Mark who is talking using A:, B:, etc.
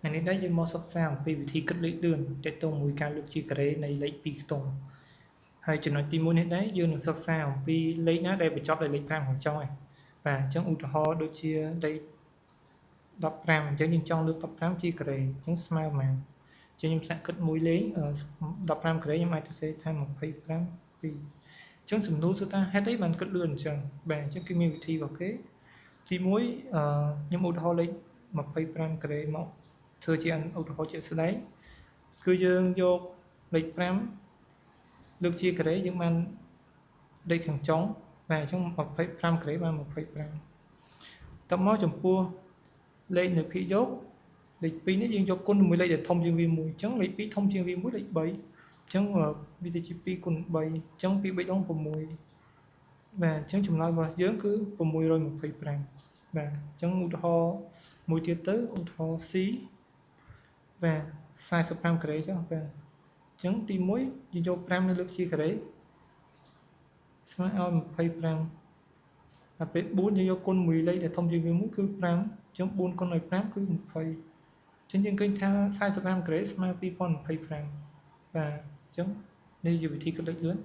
A: ថ្ងៃនេះដែរយើងមកសិក្សាអំពីវិធីគិតលេខលឿនទាក់ទងមួយការលើកជាការ៉េនៃលេខ2ខ្ទង់ហើយចំណុចទី1នេះដែរយើងនឹងសិក្សាអំពីលេខណាដែលបញ្ចប់ដោយលេខ5ខាងចុងឯងបាទអញ្ចឹងឧទាហរណ៍ដូចជាលេខ15អញ្ចឹងយើងចង់លើក15ជាការ៉េអញ្ចឹងស្មើប៉ុន្មានអញ្ចឹងខ្ញុំសាកគិតមួយលេខ15ការ៉េខ្ញុំអាចទៅសេថា25 2អញ្ចឹងសំណួរសួរថាហេតុអីបានគិតលឿនអញ្ចឹងបាទអញ្ចឹងគឺមានវិធីរបស់គេទី1អឺខ្ញុំឧទាហរណ៍លេខ25ការ៉េមកធ្វើជាឧទាហរណ៍ជាក់ស្ដែងគឺយើងយកលេខ5លើកជាការ៉េយើងបានលេខខាងចុងបាទអញ្ចឹង25ការ៉េបាន25តមកចំពោះលេខនៅភាគយកលេខ2នេះយើងយកគុណជាមួយលេខដែលធំជាងវាមួយអញ្ចឹងលេខ2ធំជាងវាមួយលេខ3អញ្ចឹងវាទៅជា2គុណ3អញ្ចឹង2 3ដង6បាទអញ្ចឹងចម្លើយរបស់យើងគឺ625បាទអញ្ចឹងឧទាហរណ៍មួយទៀតទៅឧទាហរណ៍ C បាទ45ការ៉េចុះបាទអញ្ចឹងទី1យើងយក5នៅលើកជាការ៉េស្មើឲ្យ25ហើយពេល4យើងយកគុណមួយលេខដែលធំជាងវាមួយគឺ5អញ្ចឹង4គុណឲ្យ5គឺ20អញ្ចឹងយើងឃើញថា45ការ៉េស្មើ2025បាទអញ្ចឹងនេះជាវិធីគិតលេខលឿន។